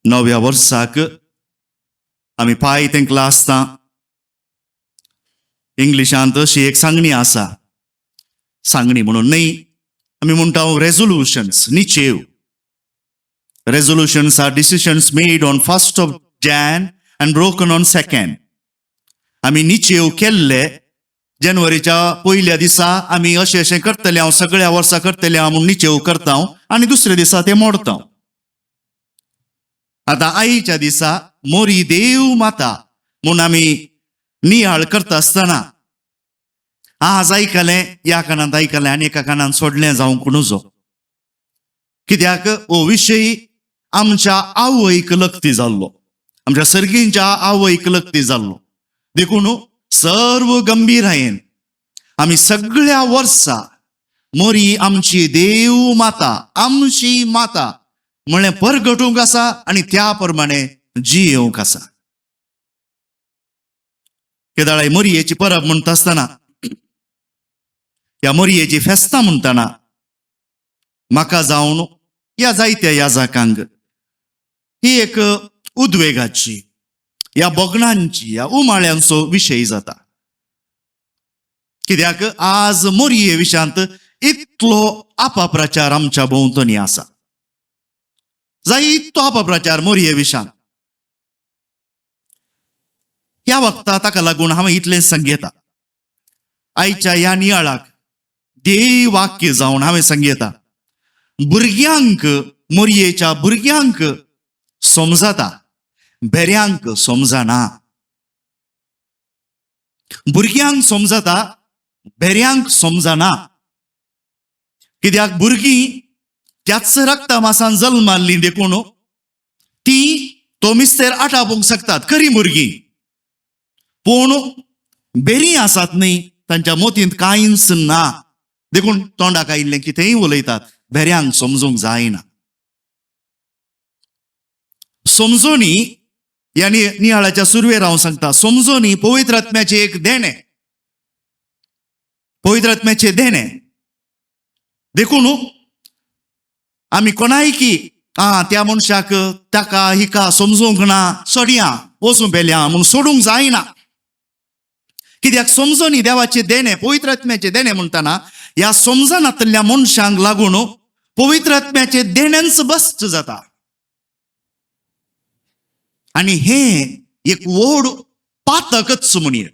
नव्या वर्साक आमी पांय तेंकला आसता. इंग्लिशांत अशी एक सांगणी आसा, सांगणी म्हणून न्हय, आमी म्हणटा रेजोल्युशन्स, निचेव. Resolutions are decisions made on first of Jan and broken on second. आमी निचेव केल्ले जानेवारीच्या पयल्या दिसा आमी अशें अशें करतले हांव, सगळ्या वर्सा करतले हांव म्हूण निचेव करता आनी दुसऱ्या दिसा ते मोडता. आतां आयच्या दिसा मोरी देव माता म्हूण आमी नियाळ करता आसतना आज आयकलें, ह्या कानांत आयकलें आनी एका कानांत सोडलें जावंक नजो. कित्याक हो विशय आमच्या आवयक लक्ती जाल्लो, आमच्या सर्गींच्या आवयक लक्ती जाल्लो. देखून सर्व गंभीरायेन आमी सगळ्या वर्सा मोरी आमची देव माता, आमची माता म्हळें परगटूंक आसा आनी त्या प्रमाणे जियेवंक आसा. केदाळाय मोरयेची परब म्हणटा आसतना, ह्या मोरयेची फेस्तां म्हणटना म्हाका जावन ह्या जायत्या याजाकांक ही एक उद्वेगाची, ह्या भोगणांची, ह्या उमाळ्यांचो विशय जाता. कित्याक आज मोरये विशयांत इतलो आपाप्रचार आमच्या भोंवतणी आसा, जायतो अपप्रचार मोरये विशांत. ह्या वक्ता ताका लागून हांवें इतलें सांगयता, आयच्या ह्या नियाळाक ध्येय वाक्य जावन हांवें सांगयता, भुरग्यांक, मोरयेच्या भुरग्यांक समजता, बेऱ्यांक समजना. भुरग्यांक समजता, बेऱ्यांक समजना. कित्याक भुरगीं त्याच रक्ता मासान जल्माल्लीं, देखून ती तो मिस्तेर आटापूंक शकतात खरी भुरगीं, पूण बेरीं आसात न्ही, तांच्या मोतींत कांयच ना, देखून तोंडाक आयिल्लें कितेंय उलयतात. बेऱ्यांक समजूंक जायना. समजोनी ह्या नियाळाच्या सुरवेर हांव सांगता, समजोनी पवित्र आत्म्याचें एक देणें, पवित्र आत्म्याचें देणें. देखून आमी कोणायकी आं त्या मनशाक ताका हिका समजूंक ना, सोडया वचूं पेल्या म्हूण सोडूंक जायना. कित्याक समजोनी देवाचें देणें, पवित्र आत्म्याचें देणें म्हणटना ह्या समजनातल्या मनशांक लागून पवित्र आत्म्याचें देण्यांच बस्त जाता आनी हें एक व्हड पातकच म्हणये.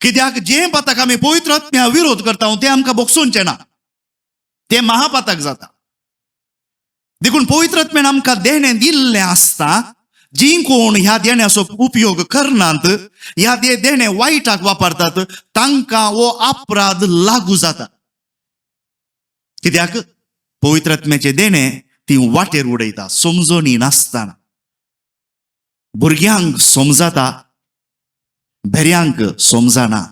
कित्याक जें पातक आमी पवित्र आत्म्या विरोध करता तें आमकां भोगसूनचें ना, तें महापातक जाता. देखून पवित्र आत्म्यान आमकां देणें दिल्लें आसता, जी कोण ह्या देण्याचो उपयोग करनात, ह्या देणें वायटाक वापरतात, तांकां हो अपराध लागू जाता. कित्याक पवित्र आत्म्याचें देणें ती वाटेर उडयता समजणी नासतना. भुरग्यांक समजता, भेऱ्यांक समजना.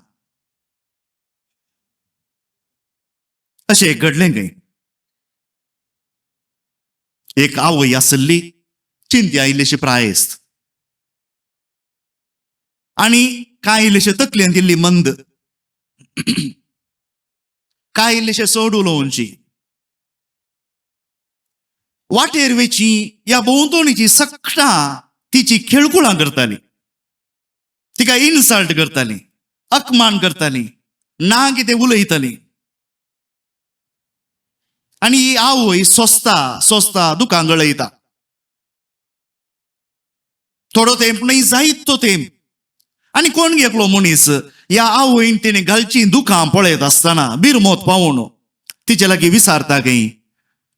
अशें एक घडलें खंय, एक आवय आसली, चिंत्या इल्लेशी प्रायस्त आनी कांय इल्लेशे तकलेन दिल्ली मंद, कांय इल्लेशे चड उलोवची, वाटेर वेची ह्या भोंवतणीची सगळां तिची खेळकुळां करताली, तिका इन्सल्ट करताली, अपमान करताली, ना कितें उलयताली. आनी ही आवय सोंसता सोंसता दुकां गळयता. थोडो तेंप न्हय, जायत तो तेंप. आनी कोण एकलो मनीस ह्या आवयन तिणें घालची दुकां पळयत आसतना बिरमोत पावून तिचे लागीं विचारता खंय,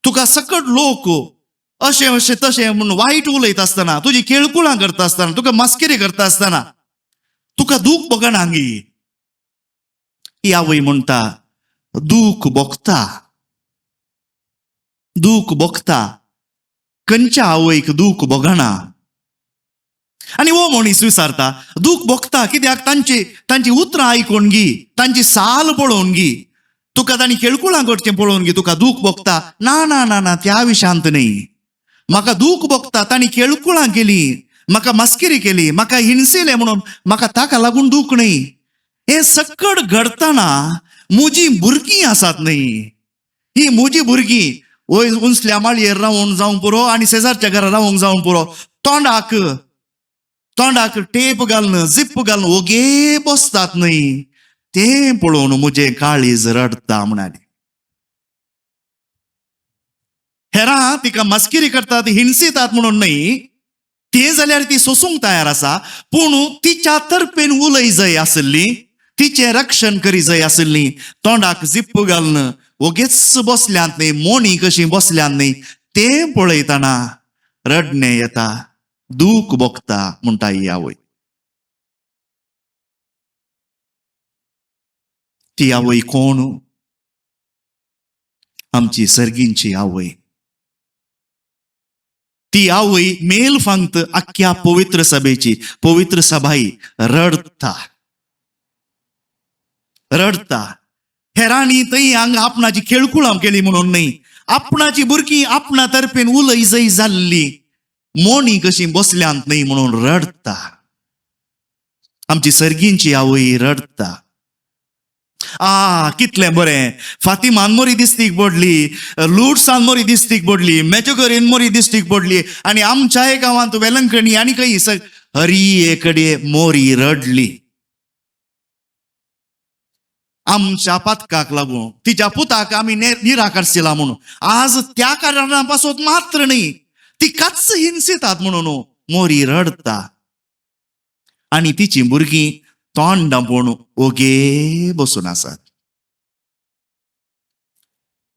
तुका सकट लोक अशें अशें तशें म्हूण वायट उलयत आसतना, तुजी खेळकुळां करता आसतना, तुका मस्किरी करता आसतना तुका दूख भोगना गी? ही आवय म्हणटा, दूख भोगता, दूख भोगता. खंयच्या आवयक दूख भोगना? आनी हो मनीस विचारता, दूख भोगता कित्याक? तांची तांची उतरां आयकून गी, तांची साल पळोवन गी, तुका तांणी खेळकुळां करचें पळोवन गी तुका दूख भोगता? ना ना ना ना, त्या विशांत न्ही, म्हाका दूख भोगता तांणी खेळकुळां केली, म्हाका मस्किरी केली, म्हाका हिणसिलें म्हणून म्हाका ताका लागून दूख न्ही. हें सकट घडतना म्हजी भुरगीं आसात न्ही, ही म्हजी भुरगीं वयर उंचल्या माळयेर रावूंक जावंक पुरो आनी शेजारच्या घरा रावूंक जावंक पुरो, तोंडाक तोंडाक टेप घालून जिप्प घालून ओगे बसतात न्हय, तें पळोवन म्हजें काळीज रडटा म्हणाली. हेरां तिका मस्किरी करतात, हिणसितात म्हणून न्हय, तें जाल्यार ती सोसूंक तयार आसा, पूण तिच्या तर्फेन उलय जाय आसली, तिचें रक्षण करी जाय आसली. तोंडाक जिप्प घालून ओगेच बसल्यांत न्हय, मोणी कशी बसल्यांत न्हय, तें पळयतना रडणें येता, दूख भोगता म्हणटा ही आवय. ती आवय कोण? आमची सर्गींची आवय. ती आवय मेल फांगत आख्ख्या पवित्र सभेची. पवित्र सभाई रडता रडता. हेरांनी थंय हांगा आपणाची खेळकुळां केली म्हणून न्हय, आपणाची भुरगीं आपणा तर्फेन उलय जय जाल्ली, मोणी कशी बसल्यांत न्हय म्हणून रडता. आमची सर्गींची आवय रडता. आ कितलें बरें, फातिमान मोरी दिस्तीक पडली, लुड्सान मोरी दिस्तीक पडली, मेजोगरीन मोरी दिस्तीक पडली, आनी आमच्याय गांवांत वेलंकणी आनी खंय हरी कडे मोरी रडली. आमच्या पातकाक लागून तिच्या पुताक आमी निराकारशिला म्हणून आज त्या कारणा पासून मात्र न्हय, तिकाच हिंसितात म्हणून मोरी रडता. आनी तिची भुरगीं तोंड दांपोवन ओगे बसून आसात.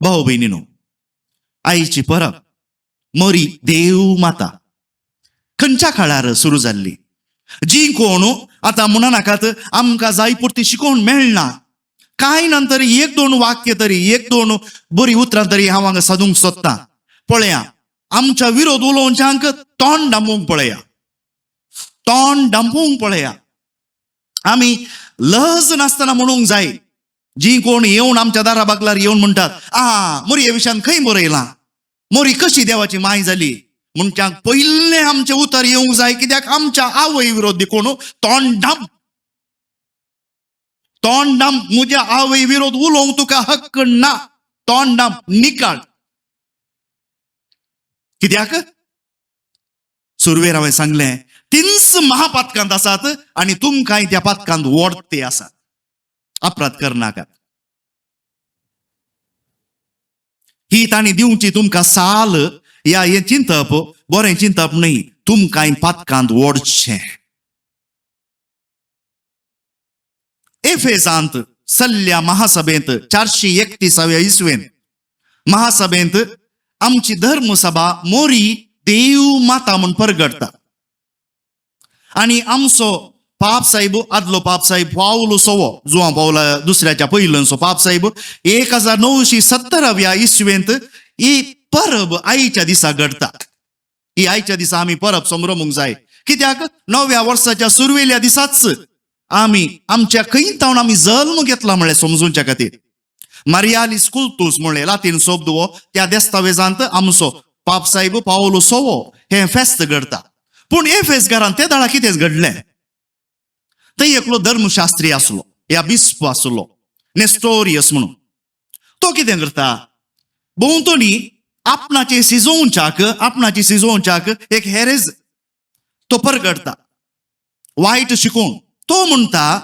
भाव भयणीनो, आईची परब मोरी देव माता खंयच्या काळार सुरू जाल्ली? जी कोण आतां म्हणा नाकात आमकां जाय पुरती शिकोवन मेळना, कांय नंतर एक दोन वाक्य तरी, एक दोन बरी उतरां तरी हांव हांगा सादूंक सोदतां. पळया, आमच्या विरोध उलोवच्यांक तोंड दांपूंक पळया, तोंड दांपूंक पळया. आमी लज नासतना म्हणूंक जाय. जी कोण येवन आमच्या दारा बागलार येवन म्हणटात, आ मोरी ह्या विशयान खंय बरयलां, मोरी कशी देवाची माय जाली, म्हणच्याक पयलें आमचें उतर येवंक जाय. कित्याक आमच्या आवय विरोध कोण तोंड दांप, तोंड दांप. म्हज्या आवय विरोध उलोवंक तुका हक्क ना, तोंड दांप, निकाळ. कित्याक सुरवेर हांवें सांगलें, तींच महापातकांत आसात आनी तुमकांय त्या पातकांत ओडते आसात. अपराध करनाकात. ही तांणी दिवची तुमकां साल या हें चिंतप बरें चिंतप न्हय, तुमकांय पातकांत ओडचें. एफेजांत सल्ल्या महासभेंत 431व्या इसवेंत महासभेंत आमची धर्मसभा मोरी देव माता म्हूण परगडटा. आनी आमचो पाप साहेब, आदलो पाप साहेब पावलो सवो जुवां पावला दुसऱ्याच्या पयलंचो पाप साहेब 1970व्या इसवेंत ही परब आईच्या दिसा घडटा. ही आयच्या दिसा आमी परब संभ्रमूंक जाय. कित्याक नव्या वर्साच्या सुरवेल्या दिसाच आमी आमच्या खंय तावन आमी जल्म घेतला म्हळ्यार समजूच्या खातीर मारियालिस कुल्तूस म्हणलें लातीन शब्द हो त्या देस्तावेजांत आमचो पाप साहेब पावलो सोवो हें फेस्त घडता. पूण हे फेस्त घरान ते दाळा कितें घडलें, थंय एकलो धर्मशास्त्री आसलो या बिस्प आसलो नेस्टोरियस म्हणून. तो कितें करता, भोंवतणी आपणाचे शिजोवच्याक आपणाची शिजोवच्याक एक हेरेज तो परगडता वायट शिकोवन. तो म्हणटा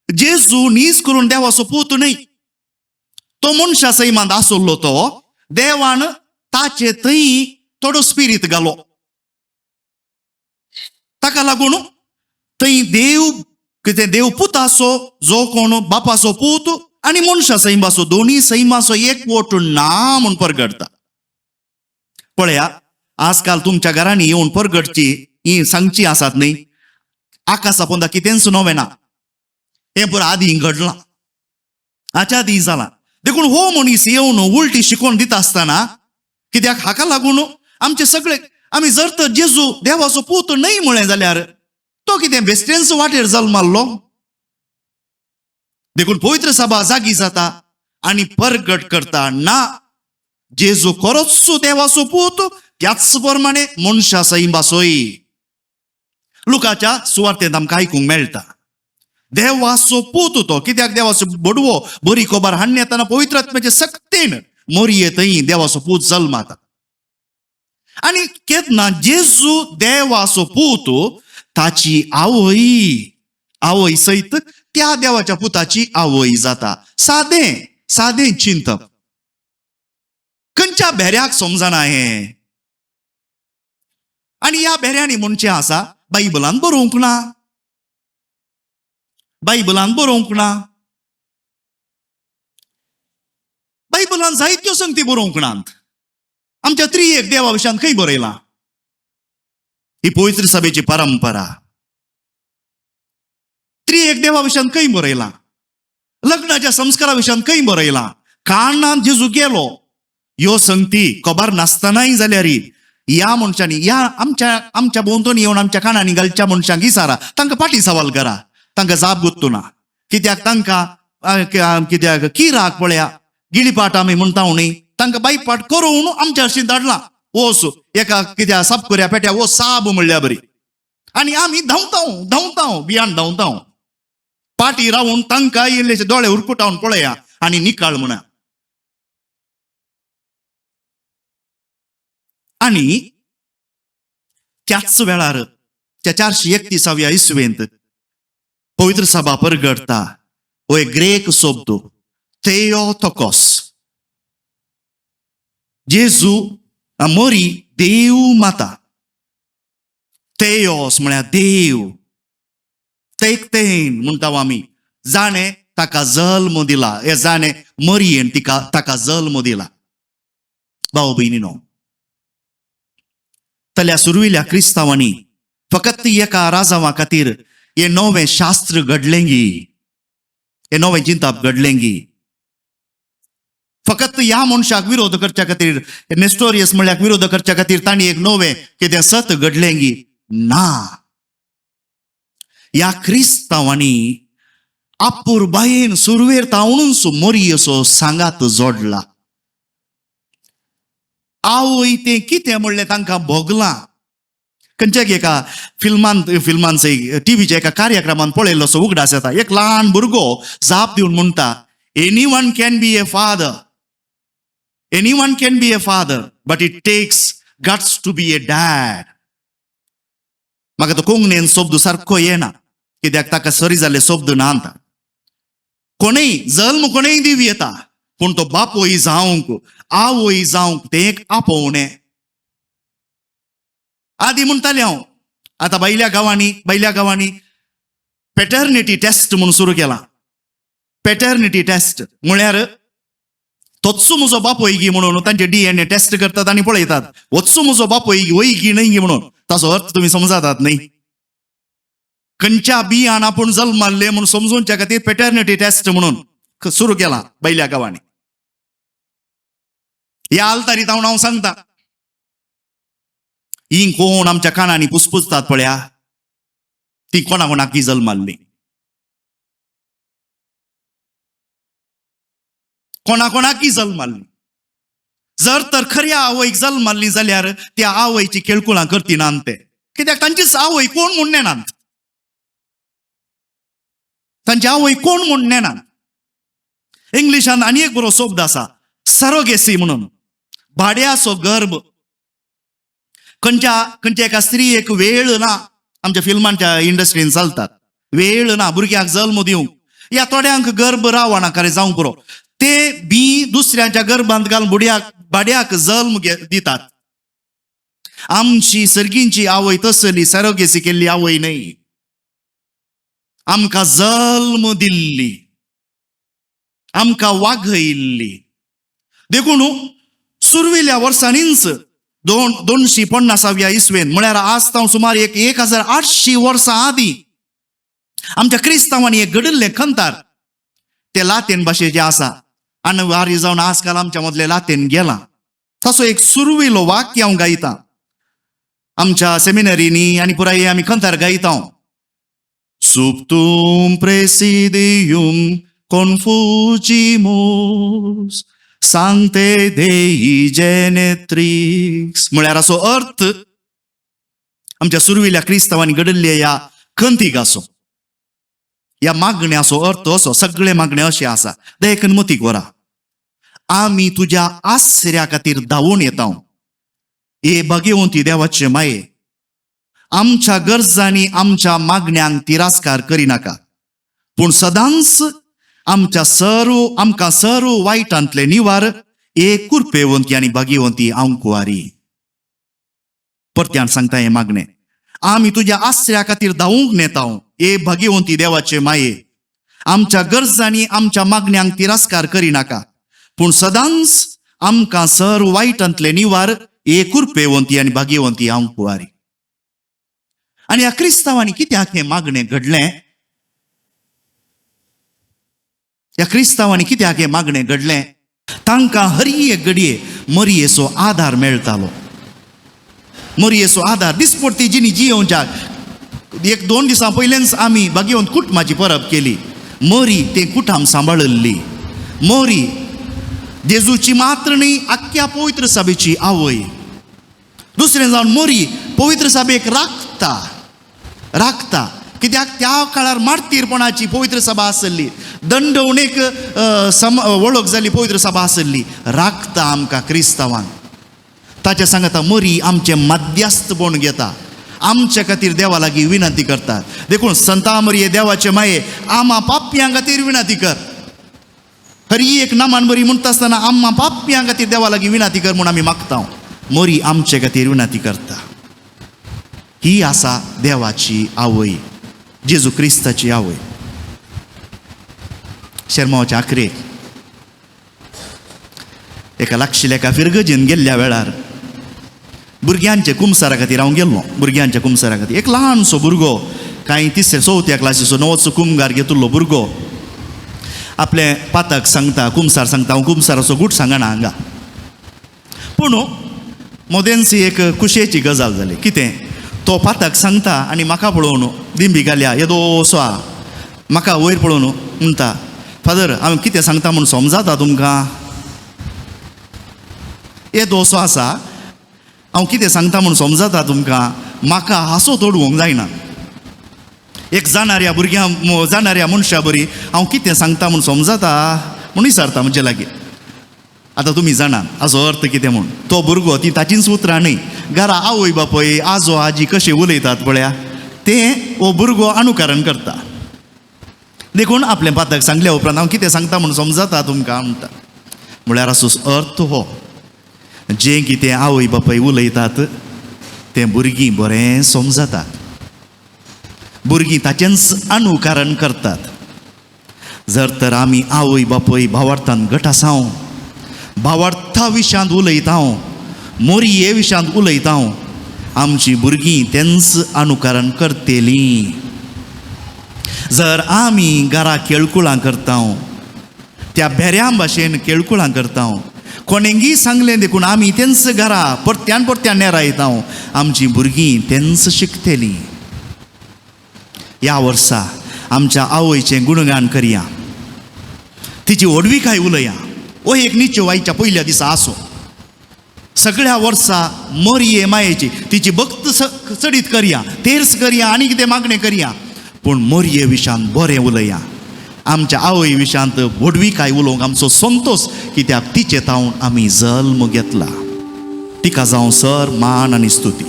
जेजू नीज करून देवाचो पूत न्हय, तो मनशा सैमांत आसलो तो देवान ताचे थंय थोडो स्पिरीत घालो, ताका लागून थंय देव कितें देव पुताचो जो कोण बापाचो पूत आनी मनशा सैमाचो दोनी सैमाचो एक वोट ना म्हूण परगडता. पळया आजकाल तुमच्या घरांनी येवन परगडची ही सांगची आसात न्ही, आकाशा पोंदा कितेंच नवें ना, हें पुरो आदीं घडलां, हाच्या आदीं जालां. देखून हो मनीस येवन उलटी शिकोवन दिता आसतना कित्याक हाका लागून आमचे सगळे आमी जर तर जेजू देवाचो पूत न्हय म्हळें जाल्यार तो कितें बेश्टेंच वाटेर जल्माल्लो. देखून पवित्र सभा जागी जाता आनी परगट करता ना जेजू खरोच देवाचो पूत, त्याच प्रमाणे मनशा सैमाचोय. लुकाच्या सुवार्तेंत आमकां आयकूंक मेळटा देवाचो पूत तो, कित्याक देवाचो बडवो बरी खबर हाडून येतना पवित्र आत्म्याचे सक्तीन मोरये थंय देवाचो पूत जल्माता. आनी केन्ना जेजू देवाचो पूत, ताची आवय, आवय सयत त्या देवाच्या पुताची आवय जाता. सादें सादें चिंतप. खंयच्या भेऱ्याक समजना हें? आनी ह्या भेऱ्यांनी म्हणचें आसा, बायबलान बरोवंक ना, बायबलान बरोवंक ना. बायबलान जायत्यो संगती बरोवंक नात. आमच्या त्रिएक देवा विशयान खंय बरयलां? ही पवित्र सभेची परंपरा. त्रिएक देवा विशयान खंय बरयलां? लग्नाच्या संस्कारा विशयान खंय बरयलां? कारणान जेजू गेलो ह्यो संगती खबर नासतनाय जाल्यार ह्या मनशांनी, ह्या आमच्या आमच्या भोंवतणी येवन आमच्या कानांनी घालच्या मनशांक इसारा, तांकां फाटीं सवाल करा, तांकां जाप गुत्तू ना. कित्याक तांकां कित्याक किराक पळया गिळीपाट आमी म्हणटा न्ही, तांकां बायपाट करून आमच्या हरशीं धाडलां. ओस एका कित्याक सापकुऱ्या पेट्या ओ साब म्हणल्या बरी. आनी आमी धांवताव धांवताव बियान धांवताव पाटी रावून तांकां इल्लेशे दोळे उरकुटावन पळया आनी निकाळ म्हणा. आनी त्याच वेळार त्या 431व्या इसवेंत पवित्र सभा परगटता. हो एक ग्रेक शब्द थेओटोकोस. जेजू मोरी देव माता. थेओस म्हळ्यार देव, तेकतेन म्हणटा आमी, जाणें ताका जल्म दिला, हे जाणें मरियेन तिका ताका जल्म दिला. भाव भयणीनो, तल्या सुरविल्या क्रिस्तांवांनी फकत एका राजावा खातीर हें नवें शास्त्र घडलें गी, हें नवें चिंताप घडलें गी? फकत ह्या मनशाक विरोध करच्या खातीर, नेस्टोरियस म्हणल्यार विरोध करच्या खातीर तांणी एक नवें कितें सत घडलें गी? ना. ह्या क्रिस्तांवांनी आपुरबायेन सुरवेर तावणूच मोरयेचो सांगात जोडला. आवय तें कितें म्हणलें तांकां भोगलां. खंयच्या एका फिल्मान फिल्मान टिवीच्या एका कार्यक्रमान पळयल्लो असो उगडास येता. एक ल्हान भुरगो जाप दिवन म्हणटा, any one can be a father, any one can be a father, but it takes guts to be a dad. म्हाका तो कोंकणीन शब्द सारको येना, कित्याक ताका सरी जाल्ले शब्द ना. आतां कोणूय जल्म कोणूय दिवं येता, पूण तो बापूय जावंक आवय जावंक तें एक आपोवणें. आदी म्हणटालें हांव, आतां भायल्या गांवांनी, भायल्या गांवांनी पेटर्निटी टेस्ट म्हूण सुरू केला. पेटर्निटी टेस्ट म्हळ्यार तोच म्हजो बापूय गी म्हणून तांचे डीएनए टेस्ट करतात आनी पळयतात वचू म्हजो बापूय वय गी न्हय गी म्हणून. ताचो अर्थ तुमी समजातात न्हय? खंयच्या बियान आपूण जल्माल्ले म्हूण समजूनच्या खातीर पेटर्निटी टेस्ट म्हणून सुरू केला भायल्या गांवांनी. ह्या आल्तारी तावन हांव सांगता, ही कोण आमच्या कानांनी पुसपुसतात पळया, ती कोणा कोणाक ही जल्माल्ली, कोणा कोणाक ही जल्माल्ली. जर तर खऱ्या आवयक जल्माल्ली जाल्यार त्या आवयची खेळकुळां करती नात ते, कित्याक तांचीच आवय कोण म्हूण नेनात, तांची आवय कोण म्हूण नेनात. इंग्लिशान आनी एक बरो शब्द आसा, सरोगेसी म्हणून, भाड्याचो गर्भ. खंयच्या खंयच्या एका स्त्रीयेक वेळ ना, आमच्या फिल्मांच्या इंडस्ट्रीन चलतात, वेळ ना भुरग्याक जल्म दिवंक, या थोड्यांक गर्भ रावना खरें जावंक पुरो, ते बी दुसऱ्यांच्या गर्भांत घालून बुड्याक भाड्याक जल्म दितात. आमची सर्गींची आवय तसली सरोगेसी केल्ली आवय न्हय, आमकां जल्म दिल्ली, आमकां वागयल्ली. देखून सुरविल्या वर्सांनीच 250व्या इसवेन म्हळ्यार आज तावन सुमार 1800 वर्सां आदीं आमच्या क्रिस्तांवांनी एक घडिल्लें खंतार, ते लातीन भाशेचें आसा आनी वारी जावन आजकाल आमच्या मदले लातीन गेलां. तसो एक सुरविलो वाक्य हांव गायतां आमच्या सेमिनरींनी आनी पुराय आमी खंतार गायता. सुप्तुम प्रेसिदियुम कॉन्फुजिमोस सांगते देई जेनेट्रिक्स. म्हळ्यार असो अर्थ आमच्या सुरविल्या क्रिस्तांवांनी घडिल्ले ह्या खंतीक आसो, ह्या मागण्याचो अर्थ असो, सगळे मागणे अशें आसा. देखून मतीक व्हरा, आमी तुज्या आसऱ्या खातीर धांवून येता. हे भाग्यवंती देवाचे माये, आमच्या गरजांनी आमच्या मागण्यांक तिरस्कार करिनाका, पूण सदांच आमच्या सर्व आमकां सर्व वायटांतले निवार एक कुरपेवंती आनी भाग्यवंती आंकुवारी. परत्यान सांगता हें मागणें, आमी तुज्या आसऱ्या खातीर धांवूंक नेता. ए भाग्यवंती देवाचे माये, आमच्या गरजांनी आमच्या मागण्यांक तिरस्कार करिनाका, पूण सदांच आमकां सर्व वायटांतले निवार एक कुरपेवंती आनी भाग्यवंती आंकुवारी. आनी ह्या क्रिस्तांवांनी कित्याक हें मागणें घडलें? ह्या क्रिस्तांवांनी कित्याक हें मागणें घडलें? तांकां हर एक घडये मरयेचो आदार मेळटालो, मरयेचो आदार दिसपडटी जिणी जियोवच्याक. एक दोन दिसां पयलेंच आमी भाग्यवंत कुटुंबाची परब केली. मरी तें कुटाम सांबाळिल्ली मरी जेजूची मात्र न्ही, आख्ख्या पवित्र सभेची आवय. दुसरें जावन मरी पवित्र सभेक राखता, राखता कित्याक त्या काळार मार्तीरपणाची पवित्र सभा आसली, दंडवणेक सम वळख जाली पवित्र सभा आसली. राखता आमकां क्रिस्तांवांक. ताच्या सांगता मरी आमचें मध्यस्थपण घेता, आमच्या खातीर देवा लागीं विनंती करतात. देखून संता मरये देवाचे माये, आमा पापयां खातीर विनंती कर. हरी एक नामान बरी म्हणटा आसतना आम्मा पापयां खातीर देवा लागीं विनंती कर म्हूण आमी मागता. मरी आमचे खातीर विनंती करता. ही आसा देवाची आवय, जेजू क्रिस्ताची आवय. शेरमावाच्या आखरेक एका लागशिल्ल्या एका फिरगजेन गेल्ल्या वेळार भुरग्यांचे कुमसारा खातीर हांव गेल्लो. भुरग्यांच्या कुमसारा खातीर एक ल्हानसो भुरगो, कांय तिसरे चवथ्या क्लासीचो नवोचो कुमगार घेतिल्लो भुरगो आपले पातक सांगता, कुमसार सांगता. हांव कुमसाराचो गूट सांगना हांगा, पूण मदेंच एक खुशयेची गजाल जाली. कितें तो पातक सांगता आनी म्हाका पळोवन दिंबी घाल्या येदोसो आहा, म्हाका वयर पळोवन म्हणटा, फादर हांव कितें सांगता म्हूण समजाता तुमकां? येदोसो आसा, हांव कितें सांगता म्हूण समजाता तुमकां? म्हाका हांसो तोडवंक जायना. एक जाणाऱ्या भुरग्यां जाणाऱ्या मनशा बरी हांव कितें सांगता म्हूण समजाता म्हूण विचारता म्हजे लागीं. आतां तुमी जाणा हाजो अर्थ कितें म्हूण. तो भुरगो ती ताचींच उतरां न्ही, घरा आवय बापूय आजो आजी कशें उलयतात पळया तें हो भुरगो अनुकरण करता. देखून आपलें पातक सांगल्या उपरांत हांव कितें सांगता म्हूण समजाता तुमकां म्हणटा. म्हळ्यार असो अर्थ हो, जें कितें आवय बापूय उलयतात तें भुरगीं बरें समजतात, भुरगीं ताचेंच अनुकरण करतात. जर तर आमी आवय बापूय भावार्थान घट आसाव, भावार्था विशयांत उलयता, मोरये विशयांत उलयता, आमची भुरगीं तेंच अनुकरण करतलीं. जर आमी घरा केळकुळां करता, त्या भेऱ्यां भाशेन केळकुळां करता, कोणेंगी सांगलें देखून आमी तेंच घरा परत्यान परत्यान नेरायता, आमची भुरगीं तेंच शिकतलीं. ह्या वर्सा आमच्या आवयचें गुणगान करया, तिची व्हडविकाय उलया. हो एक निच्यो आयच्या पयल्या दिसा आसूं. सगळ्या वर्सा मरये मायेची तिची भक्त चडीत करया, तेर्स करया आनी कितें मागणें करया, पूण मोरये विशांत बरें उलया. आमच्या आवय विशांत व्हडविकाय उलोवंक आमचो संतोश, कित्याक तिचे तावन आमी जल्म घेतला. तिका जावं सर मान आनी स्तुती.